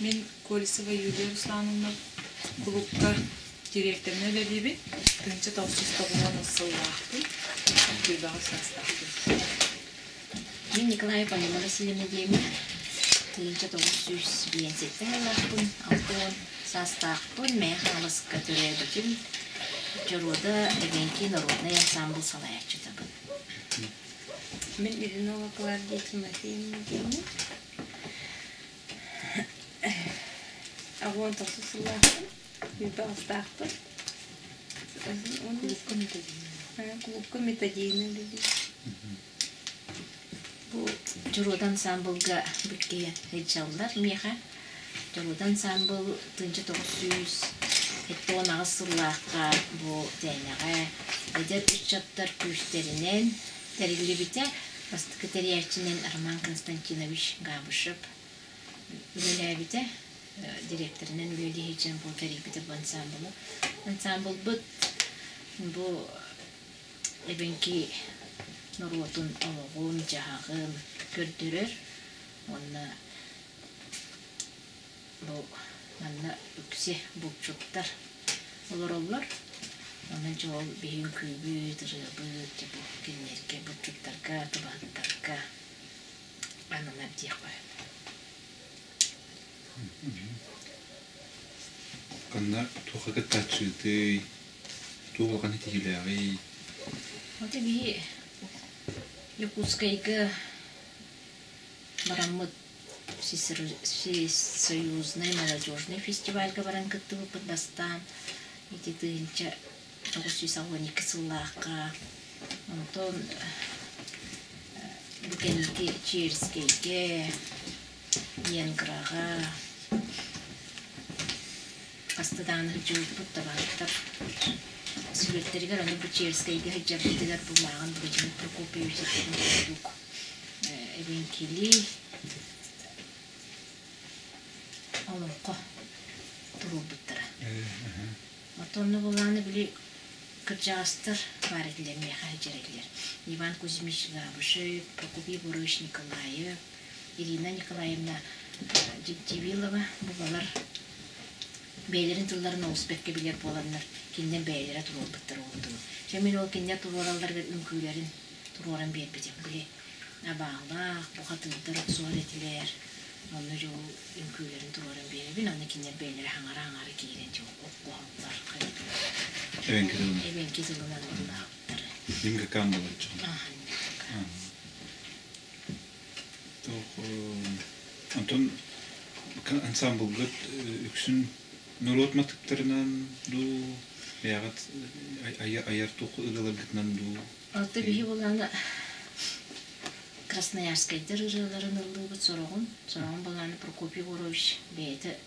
Мин Колесова Юлия Руслановна кулуупка директорынан үлэлиибин. 1990 сыллаахпын, Куйбаҕа саастаахпын. Мин Николаев Алина Васильевна диэммин, 1957 сыллаахпын, 60 саастаахпын, Мэйэ Хаҥаласка төрөөбүтүм, Дьоруода эбэҥки народнай ансаамбыл салайааччытабын. Мин Ильинова Клавдия Тимофеевна диэммин, Аҕуон тохсус сыллаахпын, Ньурба астаахпын. Кулуупка методийный үлэлиир. Бу Дьоруода ансаамбылга бүккэйэн сылдьаллар миэхэ. Дьоруода ансаамбыл 1978 сыллаахха бу Тээнэҕэ эдэр ыччаттар күүстэринэн тэриллибитэ. Бастакы тэрийээччинэн Роман Константинович Габышев үлэлээбитэ. Дириэктэринэн үлэлии сылдьан бу тэрийбитэ бу ансаамбылы. Ансаамбылбыт бу эбэҥки норуотун олоҕун-дьаһаҕын көрдөрөр уонна бу манна үксэ булчуттар олороллор. Онон дьэ ол биһи үҥкүүбүт, ырыабыт дьэ бу кинилэргэ булчуттарга, табаһыттарга ананар диэххэ сөп. Ханна туохха кыттааччыытый, туох улахан итиһиилээҕий? Вот биһи Якутскайга бараммыт Всесоюзнай молодежный фестивальга баран кыттыбыппыт бастаан ити 1992 сыллаахха онтон бу кэнники Черскэйгэ Венграҕа хаста даҕаны сылдьыбыппыт табаһыттар сүлүөттэригэр ону бу Черскэйгэ сылдьарбытыгар бу мааҕын Владимир Прокопьевич этэрин курдук эбэҥкилии олоҥхо туруорбуттара. Оттон онно буоллаҕына били кырдьаҕастар баар этилэр миэхэ сылдьар этилэр. Иван Кузьмич Габышев, Прокопий Егорович Николаев, Ирина Николаевна Дегтевилова бу балар бэйэлэрин тылларын олус бэркэ билэр буоланнар кинилэр бэйэлэрэ туруорбуттар ол тылы. Дьэ мин ол кинилэр туруоралларыгар үҥкүүлэрин туруоран биэрбитим. Били абаалаах, бухатыырдар охсуһар этилэр. Онно дьэ ол үҥкүүлэрин туруоран биэрэбин, онно кинилэр бэйэлэрэ хаҥара-хаҥара киирэн дьэ оххоһоллор. Эбэҥки тылынан. Эбэҥки тылынан ыллаабыттары. Нимгакаан буолар дьон. Онтон ансаамбылгыт үксүн норуот матыктарынан дуу, бэйэҕит айар туох ырыаларгытынан дуу? Алта биһи булаана Красноярскайдар ырыаларын ыллыыбыт сороҕун, сороҕун булаана Прокопий Егорович бэйэтэ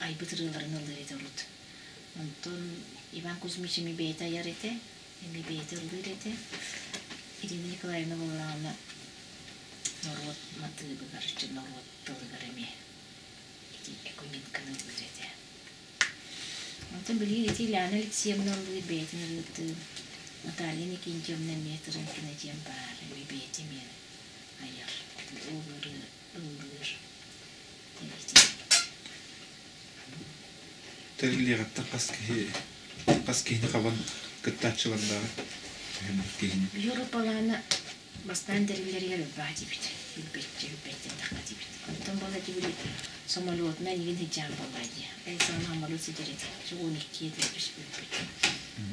айбыт ырыаларын ыллыыр этэ урут. Онтон Иван Кузьмич эмиэ бэйэтэ айар этэ, эмиэ бэйэтэ ыллыыр этэ. Ирина Николаевна буоллаҕына норуот матыыбыгар, норуот тылыгар эмиэ ити экуменканы ыллыыр этэ. Онтон билигин ити Ильяна Алексеевна ыллыыр бэйэтин ырыатын, Наталья Никитьевна эмиэ Тырыҥкина диэн баар, эмиэ бэйэтэ эмиэ айар, ол ырыа ыллыыр. Тэриллиэҕиттэн хас киһи хас киһини хабан кыттааччылардаах киһини? Европалаана Бастаан тэриллэригэр ылбаа диэбит, билбэччэ билбэттэн тахха диэбит. Онтон буола дии самолетунан игин сылдьаан буоллаа дии. Ол саҕана самолет сылдьар этэ. 12 түспүппүт.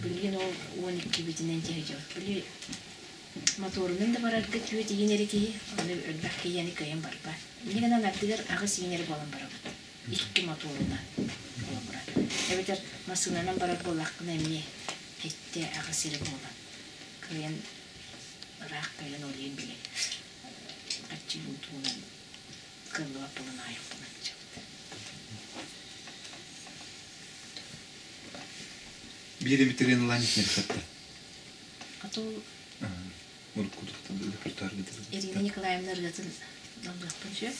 Билигин ол 12-битинэн дьэ сылдьабыт. Били моторунан да барарга түөрт игин эрэ киһи, ону элбэх киһи кыайан барбат. Инньэ гынан ардыгар аҕыс игин эрэ буолан барабыт. Икки моторунан холобура. Эбэтэр массыынанан барар буоллаххына эмиэ сэттэ аҕыс эрэ буолан кыайан ыраах кэлэн олуйан били хаччыгын туунан кыаллыбат буолан аайыппын сылдьабыт. Биир эмит ылаан итинэрхэтта. Ату Ирина Николаевна ырыатын ыллыахпын сөп.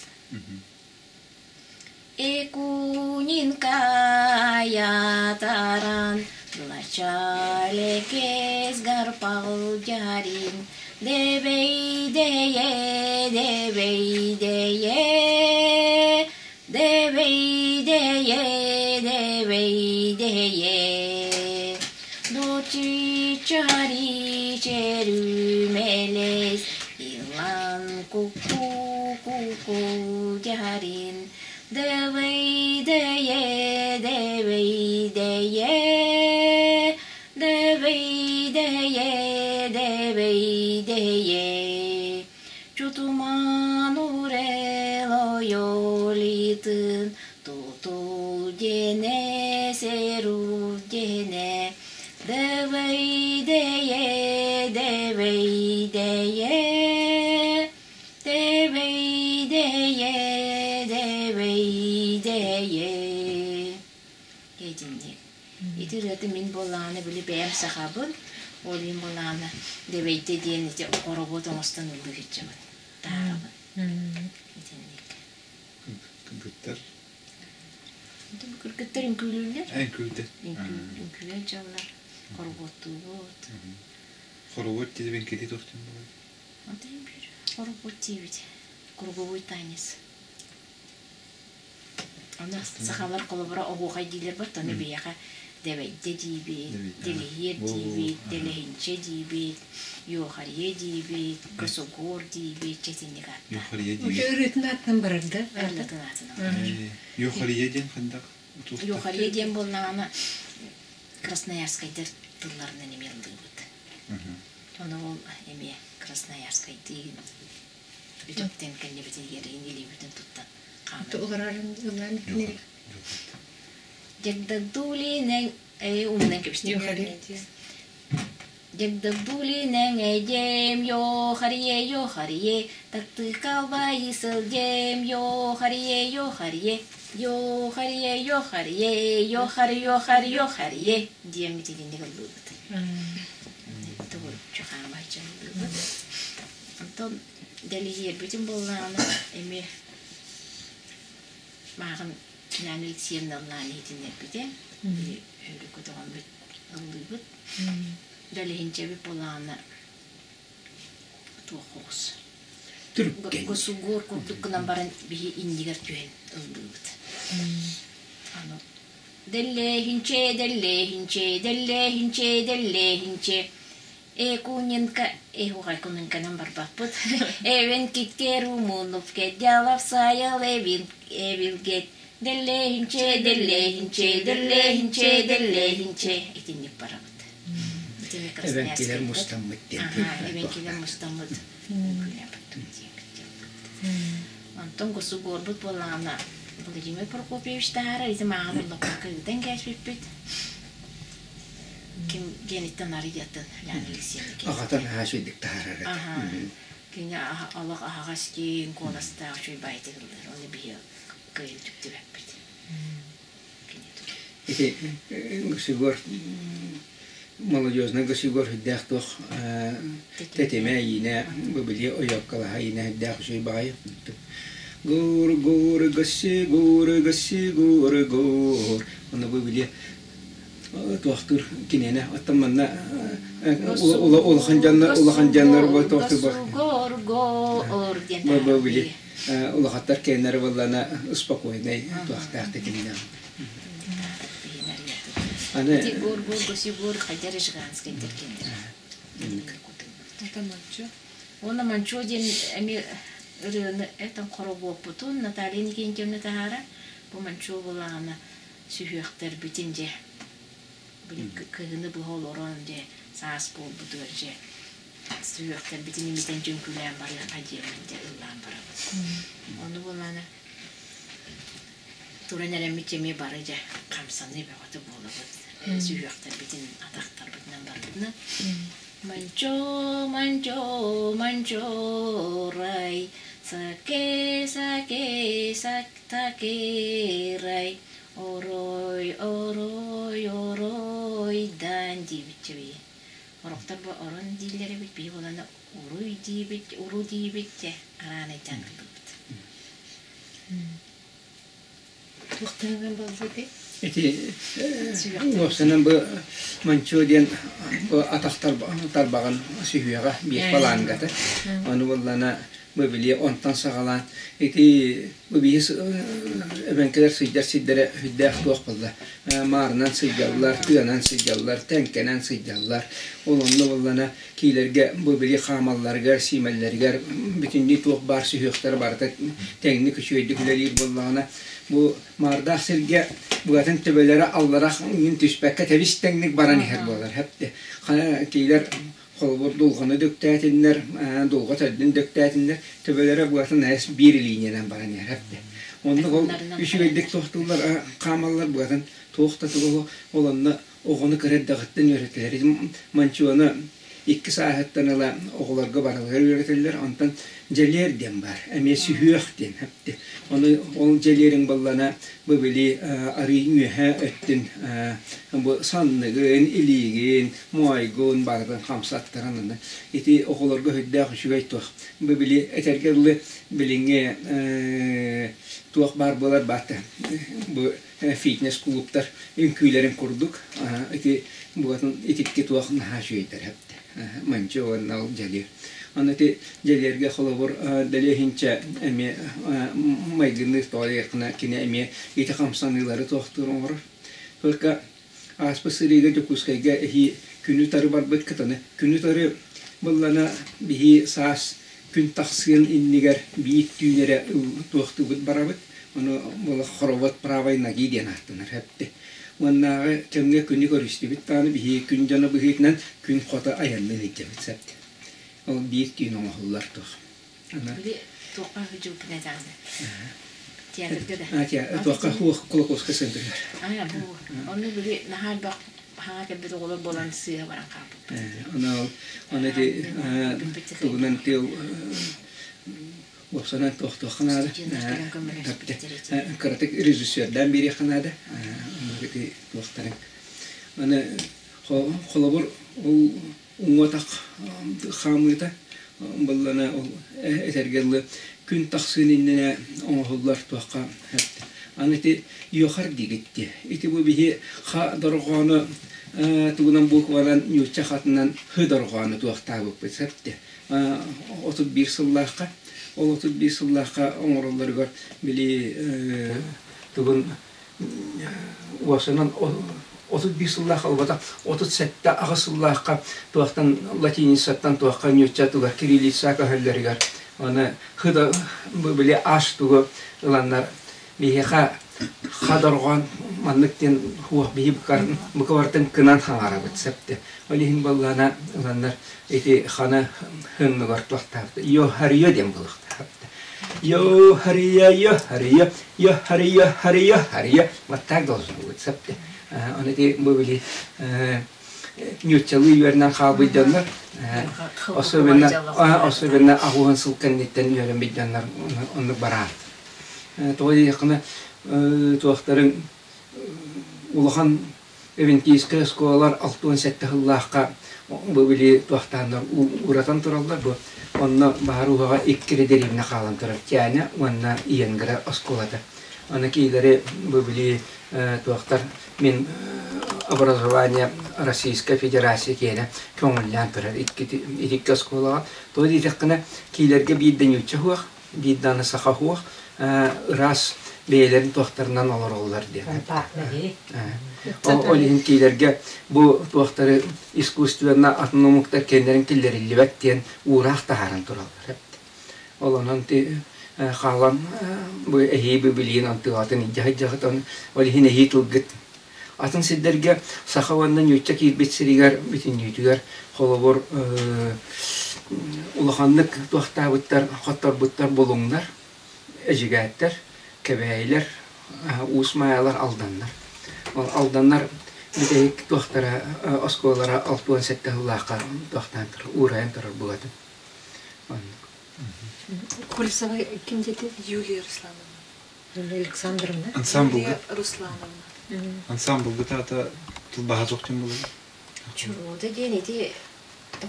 Экунинкая таран, Лачалекес гарпал жарин, Дебейдее, дебейдее, дебейдее. Дэвэйдэйэ, дэвэйдэйэ, Дочичари черүмэлэс, Илан куку-куку дьарин, Дэвэйдэйэ, дэвэйдэйэ, дэвэйдэйэ, дэвэйдэйэ. Чутуман урел ойолитын, Тутул диэне, серур диэне, Дэвэйдэйэ, дэвэйдэйэ, дэвэйдэйэ, дэвэйдэйэ. Итинник. Ити ырыаты мин буоллаҕына били бэйэм сахабын, ол иһин буоллаҕына Дэбэйдэ диэн ити оробуот оҥостон ыллыы сылдьабын, таһаарабын. Итинник. Кыргыттар. Кыргыттар үҥкүүлүүллэр. Үҥкүүдэ. Үҥкүүлэр дьаллар. Хоробуоттуубут. Хоробуот диэбин кити тохтун буолар. Антон бир хоробуот диибит. Круговой танец. Аны сахалар холобура оһуохай дииллэр бот, ону биһиэхэ дэбэйдэ диибит, дэлэһиэр диибит, дэлэһинчэ диибит, юохарье диибит, косогор диибит, чэтинник ааттаах. Юохарье диибит. Ырыатын аатынан барар да? Ырыатын аатынан барар. Юохарье диэн ханнык? Юохарье диэн буоллаҕына Красноярскайдар тылларынан эмиэ ыллыыбыт. Ону ол эмиэ Красноярскайдыы үтүктэн кэннибитин иэрин илиибитин туттан Уларарын ыллаан Дегдагдулинен умнан кэбистим. Дегдагдулинен эдем йо харие йо харие тактыкалбайы сылдем йо харие йо харие йо харие йо харие йо хари йо хари йо харие диэммит итинник ыллыыбыт. Тугу хаамайча ыллыыбыт. Онтон дэлиһиэрбитин буоллаҕына эмиэ мааҕын Нана Алексеевна ыллаан иһитиннэрбитэ. Өлү көтөҕөммүт ыллыыбыт. Дэлиһинчэбит буоллаҕына туох оҕус. Госугор курдук гынан баран биһи иннигэр түһэн ыллыыбыт. Аны Дэллээһинчэ, дэллээһинчэ, дэллээһинчэ, дэллээһинчэ Экуненко, Эхухайкуненканан барбаппыт. Эвен киткер умунуп кедялав саял эвин эвилгет. Дэллээһинчэ, дэллээһинчэ, дэллээһинчэ, дэллээһинчэ. Итинник барабыт. Итини Эбэҥкилэр мустаммыт диэн. Эбэҥкилэр мустаммыт. Онтон госугорбут буоллаҕына Владимир Прокопьевич таһаарар, ити мааҕын уллаппакка ыытан кээспиппит. Ким диэниттэн арыйатын Леонид Алексеевна Аҕата наһаа үчүгдүк таһаарар этэ. Кини олох аһаҕас киэҥ куоластаах үчүгэй баайдык ыллыыр. Оны биһи кыайан түктүбэппит. Ити Госугор молодежный Госугор үрдээх туох тэтимэ иинэ бу били ойооккалаһа иинэ үрдээх үчүгэй баҕайы Гор гор гаси гор гаси гор гор Ону бу били туохтуур киниэнэ оттон манна улахан дьоннор улахан дьоннор бу туохтуур бу били улахаттар кэннэр буоллана спокойнай туохтаах тэтимнээх аны гор гор госи гор хайдар жиганский Уонна Манчо диэн эмиэ ырыаны этэн хоробуоппутун Наталья Никитична таһаара бу Манчо буоллаҕына сүһүөхтэрбитин дьэ били кыһыны быһа олорон дьэ саас буолбутугар дьэ сүһүөхтэрбитин имитэн дьүҥкүлээн барыахха диэммит дьэ ыллаан барабыт. Ону буоллаҕына туран эрэммит эмиэ бары дьэ хамсаныы бөҕөтө буолабыт. Сүһүөхтэрбитин атахтарбытынан барбытынан Манчо, манчо, манчорай, саке, саке, сактакерай, орой, орой, орой дан диэбитчэ бии. Орохтор бу орон дииллэр эбит, бии буолана уруй диибит, уру диибит дьэ, араан айдаан ыллыбыт. Туохтанынан буолбутай? Ити уопсанан бу Манчо диэн бу атах тарбаҕын сүһүөҕэ биир фалангата. Ону буллана Бу били онтон саҕалаан ити бу биһи эбэҥкилэр сылдьар сирдэрэ сүрдээх туох буолла маарынан сылдьаллар, тыанан сылдьаллар, тэҥкэнэн сылдьаллар. Ол онно буоллана киилэргэ бу били хаамалларыгар, сиимэллэригэр бүтүннүү туох баар сүһүөхтэрэ барыта тэҥник үчүгэйдик үлэлиир буоллаҕына бу маардаах сиргэ быатын төбөлөрө аллара түспэккэ тэбис тэҥник баран иһэр буолар. Киилэр холобур дулҕаны дөктээтиннэр, дулҕа төрдүн дөктээтиннэр, төбөлөрө быатын эс биир линиянан баран иһэр. Оннук ол үчүгэйдик туохтууллар хаамаллар быатын туох да тугу ол онно оҕону кыра эрдэҕиттэн үөрэтэллэр. Манчуону икки сааһыттан ыла оҕолорго барылыгар үөрэтэллэр. Онтон дьэлиэр диэн баар. Эмиэ сүһүөх диэн. Ону ол дьэлиэриҥ баллана бу били арыы үөһэ өттүн бу санныгын, илиигин, моойгун барытын хамсаттаран аны ити оҕолорго сүрдээх үчүгэй туох. Бу били этэргэ дылы билиҥҥи туох баар буолар баатта бу фитнес-клубтар үҥкүүлэрин курдук ити бугатын итикки туох наһаа үчүгэйдэр эбит манчы уонна ол дьэлиэр аны ити дьэлиэргэ холобур дэлиэһинчэ эмиэ майгынныыр тоҕо кини эмиэ ити хамсаныылары туохтуур оҥорор только ааспыт сырыыга Дьокуускайга эһии күнү тары барбыт кытаны күнү тары быллана биһи саас күн тахсыан иннигэр биир түүн эрэ туохтуубут барабыт ону була хоровод правой ноги диэн ааттанар эпти уоннааҕы кэмҥэ күнү көрүстүбүт даҕаны биһи күн дьоно быһыытынан күн хото айанныы сылдьабыт сэпти ол биир түүн оҥоһуллар туох Били туохха дьылпын этааны театрга да туохха хуох Кулаковскай сындыгар аа бу онно били наһаа элбэх хаҥа кэлбит оҕолор буолан сыыһа баран хаалбыппыт Аны аны ити тугунан тыал уопсанан туохтуохха наада. Кыратык режиссердаан биэриэххэ наада. Ити туохтарын. Аны холобур ол уҥуотах хаамыыта быллана ол этэргэ дылы күн тахсыын иннинэ оҥоһуллар туохха аны ити йохар диигит дии ити бу биһи ха дорҕоону тугунан букванан нуучча хатынан һы дорҕоону туохтаабыппыт сөп 31 сыллаахха ол 31 сыллаахха оҥороллоругар били тугун уосанан 31 сыллаах албата 37 аҕыс сыллаахха туохтан латиницаттан туохха ньуучча тугар кириллица көһөллөрүгэр аны хыда били аш тугу ыланнар биһиэхэ ха дорҕоон маннык диэн хуох биһи букабартын кынан хаҥарабыт септе ол иһин буоллаана ыланнар ити хана хынныгар туохтаабыт йо хария диэн буолуохтаабыт йо хария йо хария йо хария хария хария вот так должно быть септе оны ити бу били ньууччалыы үөрэнэн хаалбыт дьоннор особенно особенно аҕуһун сыл кэнниттэн үөрэммит дьоннор оннук бараат Тоҕо диэтэххинэ, туохтарын улахан Эвентийскэй оскуолалар 67 сыллаахха бу били туохтааннар уратан тураллар бу. Онно баһар уһаҕа икки эрэ дэриэбинэ хаалан турар Тяня уонна Иенгра оскуолата. Аны киилэри бу били туохтар мин образование Российскай Федерация киэнэ көҥүллээн турар икки оскуолаҕа. Тоҕо диэтэххинэ киилэргэ биир да ньуучча суох, биир даҕаны саха суох ыраас бэйэлэрин туохтарынан олороллор диэн. Ол иһин киилэргэ бу туохтары искусственно атын омуктар кэннэрин киллэриллибэт диэн уураах таһааран тураллар. Ол онон хаалан бу эһии бу билиин антыгатын илдьэ сылдьаҕыт ол иһин эһии тылгыт атын сирдэргэ саха уонна ньуучча киирбит сиригэр бүтүннүүтүгэр холобур улаханнык туохтаабыттар хотторбуттар булуҥнар эдьигээттэр кэбээйилэр уус маайалар алданнар ол алданнар бүтэһик туохтара оскуолалара 67 сыллаахха туохтаан турар уурайан турар буолатын оннук Колесова ким дети? Юлия Руслановна. Юлия Александровна. Ансамблга. Руслановна. Ансамблга таата тылбаһа тохтун булар. Чурууда диэн ити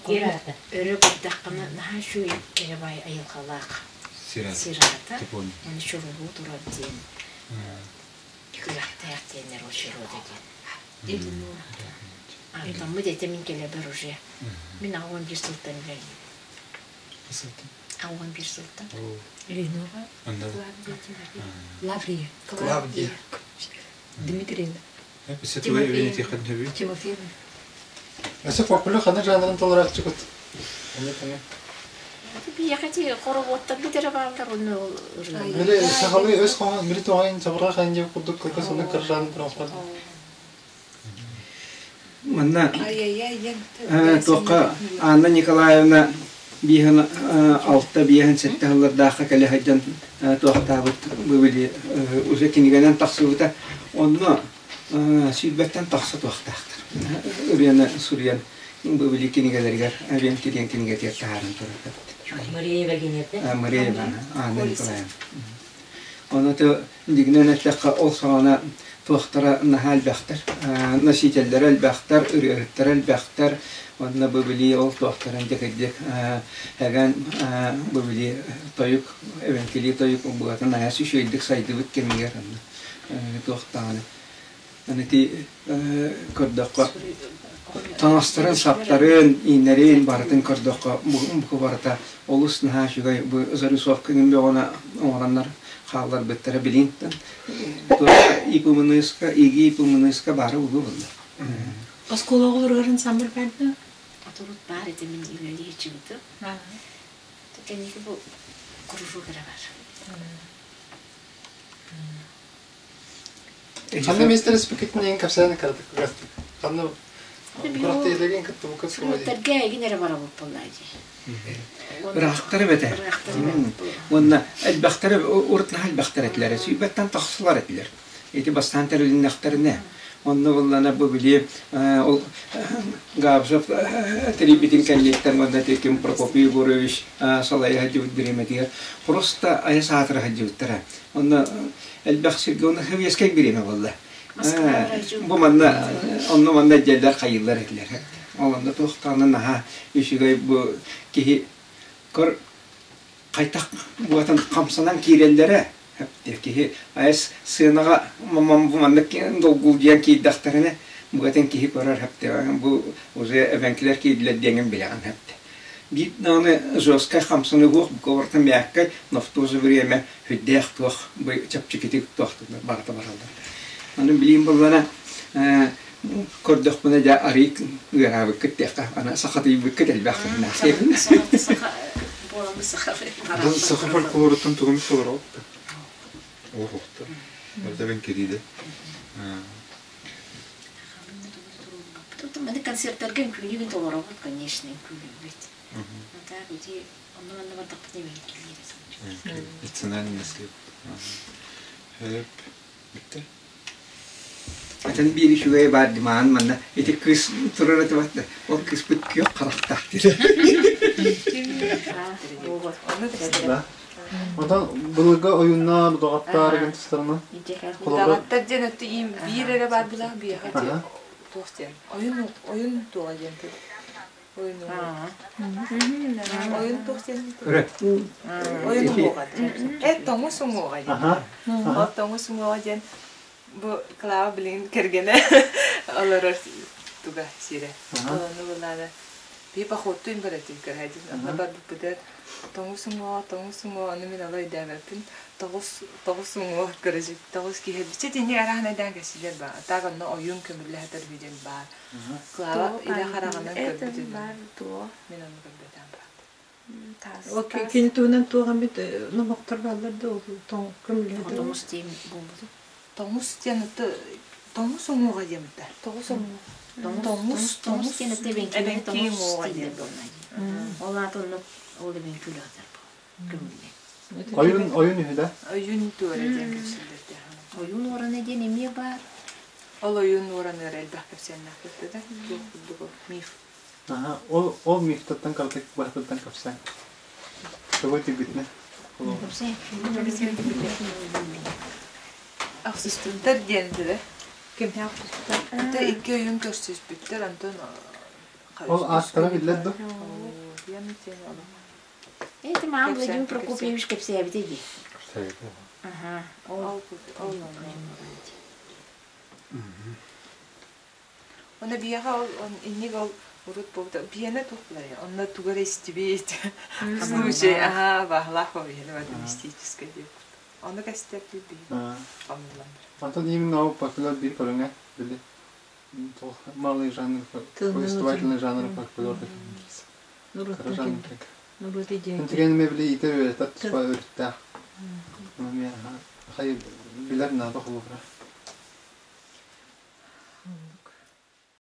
өрө бардаххына наһаа үчүгэй кэрэ баай айылҕалаах сирата. Оны чурулуу турар диэн күрэхтээх диэннэр ол чурууда диэн. Антаммыт этэ мин кэлэбэр уже. Мин 81 сылтан үлэлиим. 61 сылтан. Ленова. Лаврия. Клавдия. Дмитриевна. Тимофеевна. Өссө фольклор ханнык жанрын толорооччугут? Онно тэҥэ. Биһиэхэ хороводтарбыт эрэ бааллар онно ол Били сахалыы өс хоһоон, били туһаайын чабырҕах айан диэбит курдук кылгас оннук кыр жанрын оҥорбот. Манна туохха Анна Николаевна бииһин алта биэһин сэттэ сыллардаахха кэлэ сылдьан туохтаабыт били уже кинигэнэн тахсыбыта. Онно сүүрбэттэн тахса туохтаахтар. Ырыаны суруйан били кинигэлэригэр Авен кириэн кинигэтигэр таһааран турар. Мария Евгеньевна. Мария Ивановна, Анна Николаевна. Ону дигинэн эттэххэ ол саҕана туохтара наһаа элбэхтэр. Носителлэрэ элбэхтэр, ырыаһыттара элбэхтэр. Уонна бу били ол туохтарын дьэкирдик эгэн бу били тойук, эбэҥкилии тойук быатын наһаа үчүгэйдик сайдыбыт кэмигэр онно туох даҕаны Аны ити көрдөххө таҥастарын, саптарын, ииннэрин барытын көрдөххө бу барыта олус наһаа үчүгэй бу зарисовка гын бөҕөнө оҥороннор хаалларбыттара билиинтэн ИПМНС-ка, ИГИ-ИПМНС-ка баара буолуо буолла. Оскуола оҕолоругар ансамбль баар Отурут баар этэ мин үлэлии сылдьыбытым. Кэнники бу кружок эрэ бар. Ханна миэстэлэспиккитин кэпсээн кыратык кылгастык. Ханна курахтыылыгын кытта бу Сүрүттэргэ эгин эрэ барабыт буоллаа дии. Ыраахтар эбэтэ. Уонна элбэхтэрэ урут наһаа элбэхтэр этилэр. Сүүрбэттэн тахсылар этилэр. Ити бастаан тэрилиннэхтэринэ. Онно буллана бу били ол Габзов тэрийбитин кэнниттэн уонна Теким Прокопий Егорович салайа сылдьыбыт бириэмэтигэр просто айа саатыра сылдьыбыттара. Онно элбэх сиргэ онно советскай бириэмэ буолла. Бу манна онно манна дьэллэр хайыылар этилэр. Ол онно туохтаана наһаа үчүгэй бу киһи көр хайтах буотан хамсанан киирэллэрэ киһи айас сыанаҕа бу маннык долгулдьуйан киирдэхтэринэ букатын киһи көрөр хэптэ бу уже эбэҥкилэр киирдилэр диэҥин билэҕин хэптэ биир даҕаны жесткай хамсаныы суох бука мягкай но в то же время сүрдээх туох бу чэпчэкитик туохтанар барыта бараллар. Аны билиим буллана көрдөхпүнэ дьэ арый ыараабыккыт диэххэ аны сахатыйбыккыт элбэх Саха фольклоруттан тугун толороот Оһохто. Барыта бен кириде. Маны концерттарга үҥкүүлүүбүн толоробут, конечно, үҥкүүлүүбүт. Так, ити онно манна бардахпытына эбэҥкилиирэ сылдьар. Национальный наследие. Хөп. Бүттэ. Атын биир үчүгэй баар димаан манна ити кыыс турар этэ да ол кыыспыт күөх харахтаах диир. Онтон былыргы ойууннар, удаҕаттар деген тустарынан. Удаҕаттар диэн өттү биир эрэ баар билэх биэхэ туох диэн. Ойун ойун туоҕа диэн Ойун Ойун туох диэн Ойун уҥуоҕа диэн. Э тоҥус уҥуоҕа диэн. Ол тоҥус уҥуоҕа диэн бу Клава билигин кэргэнэ олорор туга сирэ. Ол ону булаана би походтуйм баратын көрһәдин. Онно барбыппытыгар тоҥус уҥуоҕа, тоҥус уҥуоҕа, ону мин олой өйдөөбөппүн. Тоҕус тоҕус уҥуох көрөжүт, тоҕус киһи. Бичэ тини араһан айдаан кэсилэр баар. Так онно ойуун көмүллэһэтэр үһү баар. Клава илэ хараҕынан көрбүтүн мин ону көрбөтөм правда. Ол кини туһунан туох эмит номохтор бааллар да ол көмүллэһэтэр. Тоҥус диэн буолбуту. Тоҥус диэн тоҥус уҥуоҕа диэн бутар. Тоҕус уҥуох. Тоҥус тоҥус диэн это эбэҥки эбэҥки уҥуоҕа диэн. Ол аата онно ол эбэҥки үлэҕитэр бу көмүллэ. Ойун ойун үһү да? Ойун туора диэн кэпсииллэр. Ойуун уорана диэн эмиэ баар. Ол ойуун уораныар элбэх кэпсээннээх да туох курдук ол миф. Аха, ол ол мифтаттан кыратык быһатыттан кэпсээн. Тугу тигбитинэ? Кэпсээн. Ахсыстыттар диэн да. Кимнээх Ата икки ойуун көрсүспүттэр, онтон Ол ааттара биллэр да? Эти маам Владимир Прокопьевич кэпсээбитэ дии. Аха. Ол ол Оны биэҕэ ол инник ол Урут буолбута биһиэнэ туох булай онно тугу эрэ истибит случай аһаа баһылаах биһиэнэ бары мистическэй диэбит ону кэстэр биһи хомуллан Антон именно ол фольклор биир көрүҥэ били малый жанр повествовательный жанр фольклор кыра жанр Интигэн били иитэр үөрэтэр туспа өрүттээх. Хай билэр наада холобура.